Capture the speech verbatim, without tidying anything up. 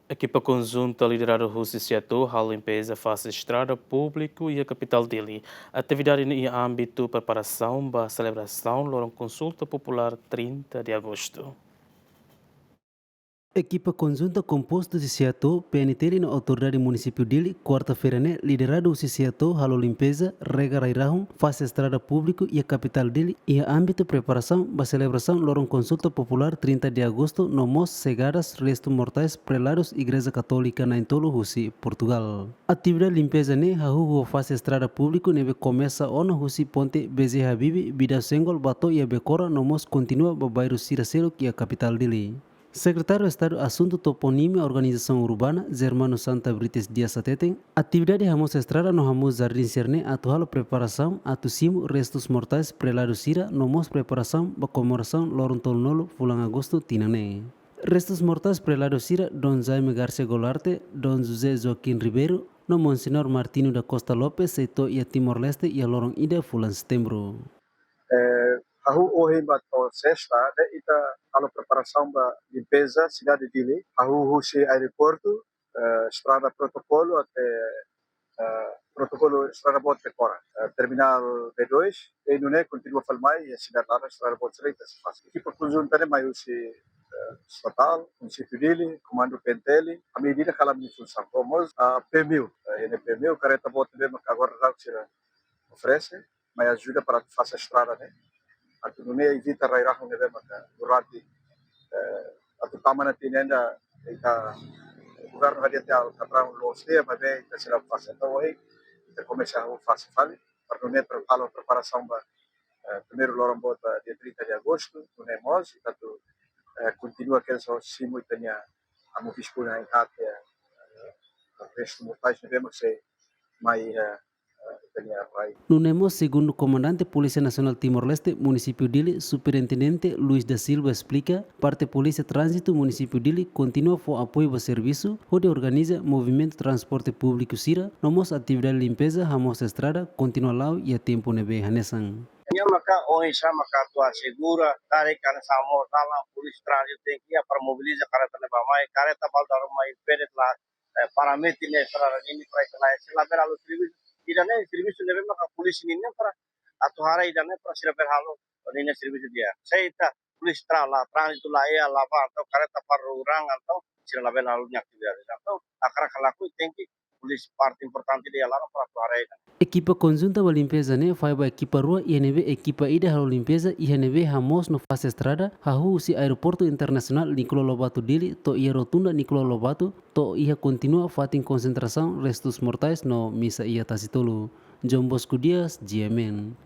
Ekipa konjunta lideradu husi SEATOU halo limpeza fase estrada públiku iha kapitál Dili. Atividade ne'e iha ámbitu preparasaun ba selebrasaun loron konsulta populár trinta de agosto. Ekipa konjunta kompostu husi SEATOU, PNTL no Autoridade Munisípiu Dili, kuarta-feira ne'e, lideradu husi SEATOU, halo limpeza, rega rai-rahun, fase estrada públiku iha kapitál Dili, iha ámbitu preparasaun ba selebrasaun loron konsulta populár trinta de agosto, no mós segadas restu mortais preladus Igreja Katólika na'in-tolu husi Portugál. Atividade limpeza ne'e hahú ho fase estrada públiku ne'ebé komesa ona husi ponte B J Habibie, Bidau Senggol ba to'o iha Bekora, no mós kontinua ba bairru sira seluk iha kapitál Dili. Sekretáriu Estadu Asuntu Toponímia Organizasaun Urbana, Germano Santa Brites Dias hateten, atividade hamoos estrada no hamoos jardín sira-ne'e atu halo preparasaun atu simu restus mortais preladus sira no mós preparasaun ba komemorasaun loron tolunulu fulan agostu tinan ne'e. Restus mortais preladus sira Dom Jaime Garcia Golarte, Dom José Joaquim Ribeiro, no Monseñór Martinho da Costa Lopes sei to'o iha Timor-Leste iha loron ida fulan setembru. Eh, hahú ohin ba to'o sesta ne'e ita halo preparasaun ba limpeza sidade Dili. Hahú husi aeroportu, eh, estrada protokolu até, eh, protokolu estrada boot Bekora, eh, terminál B dois, i nune'e kontinua fali mai iha sidade laran estrada boot sira ita sei fase. Ekipa konjunta ne'e mai husi, eh, estatál, munisípiu Dili, komandu PNTL, ami ida kalan ami funsaun. Ho mós, ah, PMU, eh, ne'e PMU, kareta boot ne'ebé maka agora daudaun sira oferese, mai ajuda para atu fase estrada ne'e. Atu nune'e evita rai-rahun ne'ebé maka durante, eh, atu tama ona tinan ida ita governu hadi'a tiha alkatraun loos tiha, maibé ita seidauk fase. Entaun ohin ita komesa hahú fase fali, para nune'e pre-, halo preparasaun ba, eh, primeiru loron boot ba dia trinta de agosto, nune'e mós ita atu, eh, kontinua kedas ho simu ita-nia amu biskul yang iha tiha, eh, restu mortais ne'ebé mak sei mai, eh, eh, ita-nia rai. Nune'e mós segundu Komandante Polísia Nasionál Timor-Leste, Munisípiu Dili, Superintendente Luis da Silva esplika, parte Polísia Tránzitu Munisípiu Dili kontinua fó apoiu ba servisu, hodi organiza movimentu transporte públiku sira, no mós atividade limpeza hamoos estrada kontinua la'o iha tempu ne'ebé hanesan. Nia maka oinsá maka atu asegura, karik hanesan hamoos dalan, Polísia Tránzitu tenke iha para mobiliza kareta ne'e ba mai, kareta balu dalan mai impede la, eh, para mete ne'e para nini para ita la, sei labele halo servisu. Ida-ne'e servisu ne'ebé maka polísia ninian para atu haree ida-ne'e para sira bele halo ninia servisu di'ak. Se ita polísia tra-, la tránzitu la iha, la ba, entaun kareta para urang, entaun sira labele halo nia atividade. Entaun hakarak ka lakohi tenke polísia parte importante ida iha laran para atu haree ida. Ekipa konjunta ba limpeza ne'e fahe ba ekipa rua, iha ne'ebé ekipa ida halo limpeza iha ne'ebé hamoos no fase estrada, hahú husi Aeroportu Internasionál Nicolau Lobato Dili, to'o iha Rotunda Nicolau Lobato, to'o iha kontinua fatin konsentrasaun restus mortais no misa iha Tasitolu. João Bosco Dias, G M N.